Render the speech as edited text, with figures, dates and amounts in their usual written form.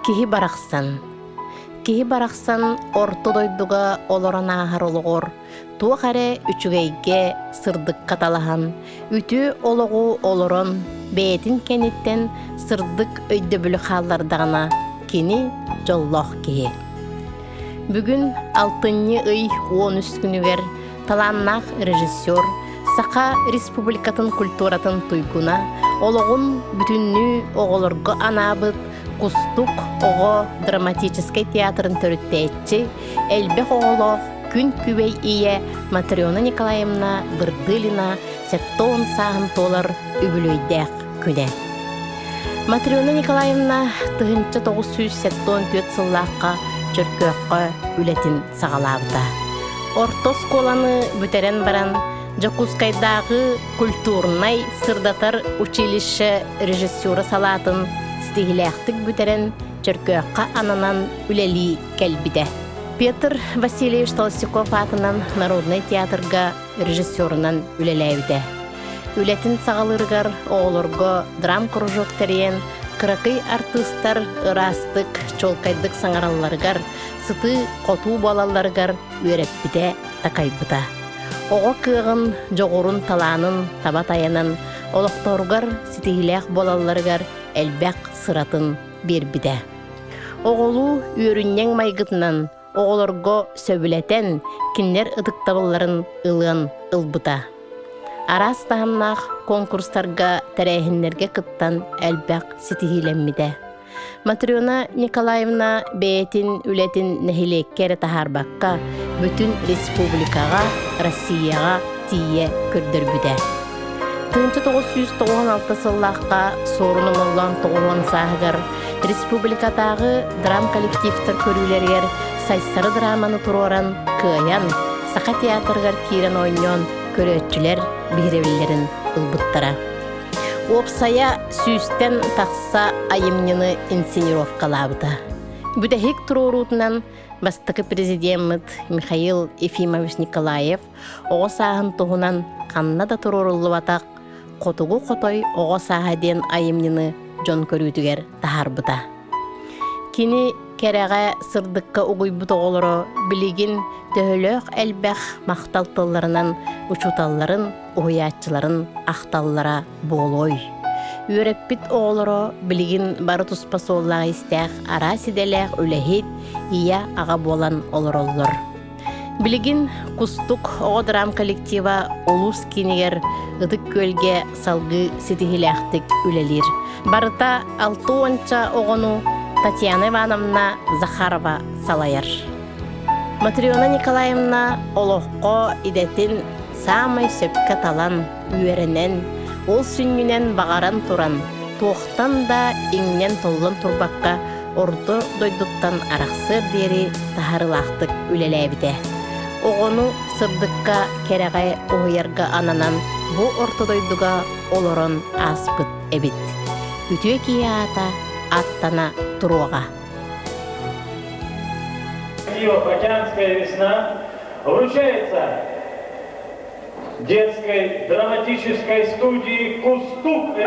Киһи барахсан Киһи барахсан орто дойдуга олорон ааһар олоҕор туох эрэ үчүгэйгэ, сырдыкка талаһан, үтүө олоҕу олорон, бэйэтин кэнниттэн сырдык өйдөбүлү хааллардаҕына, кини дьоллоох киһи. Бүгүн алтынньы ый 13 күнүгэр талааннаах режиссер, Саха Республикатын культуратын туйгуна, олоҕун бүтүннүү оҕолорго анаабыт Кустук оҕо драматическай театрын төрүттээччи, элбэх оҕолоох күн күбэй ийэ Матрена Николаевна Вырдылина 70 сааһын туолар үбүлүөйдээх күнэ. Матрена Николаевна 1974 сыллаахха Чөркөөххө үлэтин саҕалаабыта. Орто оскуоланы бүтэрэн баран Дьокуускайдааҕы культурнай сырдатар училище режиссера салаатын ситиһилээхтик бүтэрэн Чөркөөххө ананан үлэлии кэлбитэ. Петр Васильевич Толстяков аатынан Народнай театрга режиссерунан үлэлээбитэ. Үлэтин саҕалыырыгар оҕолорго драм-кружок тэрийэн, кыракый артыыстар ыраастык, чуолкайдык саҥаралларыгар, сытыы-хотуу буолалларыгар үөрэппитэ, такайбыта. Оҕо кыаҕын, дьоҕурун, талаанын таба тайанан, олохторугар ситиһиилээх буолалларыгар элбэх сыратын биэрбитэ. Оҕолуу үөрүнньэҥ майгытынан оҕолорго сөбүлэтэн, кинилэр ытыктабылларын ылыан ылбыта. Араас таһымнаах конкурстарга, тэрээһиннэргэ кыттан элбэх ситиһиилэммитэ. Матрена Николаевна бэйэтин үлэтин нэһилиэккэ эрэ таһаарбакка, бүтүн республикаҕа, Россияҕа тиийэ көрдөрбүтэ. 1996 сыллаахха Суорун Омоллоон 90 сааһыгар республикатааҕы драм-коллективтар көрүүлэригэр Сайсары драманы туруоран кыайан, Саха театрыгар киирэн оонньоон көрөөччүлэр биһирэбиллэрин ылбыттара. Уопсайа сүүстэн тахса айымньыны инсценировкалаабыта. Бүтэһик туруоруутунан бастакы президеммит Михаил Ефимович Николаев оҕо сааһын туһунан ханна да туруоруллубатах «Хотугу хотой оҕо сааһа» диэн айымньыны дьон көрүүтүгэр таһаарбыта. Кини кэрэҕэ, сырдыкка угуйбут оҕолоро билигин төһөлөөх элбэх махтал тылларынан учууталларын, уһуйааччыларын ахталлара буолуой. Үөрэппит оҕолоро билигин бары туспа суоллаах-иистээх араас идэлээх үлэһит, ийэ-аҕа буолан олороллор. Билигин Кустук оҕо драм коллектива улуус киинигэр Ытык Күөлгэ салгыы ситиһиилээхтик үлэлиир. Барыта алта уонча оҕону Татьяна Ивановна Захарова салайар. Матрена Николаевна олоххо идэтин саамай сөпкө талан, үөрэнэн, ол сүнньүнэн баҕаран туран, туохтан да иҥнэн-толлон турбакка орто дойдуттан арахсыар диэри таһаарыылаахтык үлэлээбитэ. Оҕону сырдыкка, кэрэҕэ уһуйарга ананан бу орто дойдуга олорон ааспыт эбит. Үтүө киһи аата аттана туруоҕа. Океанская весна вручается детской драматической студии «Кустук».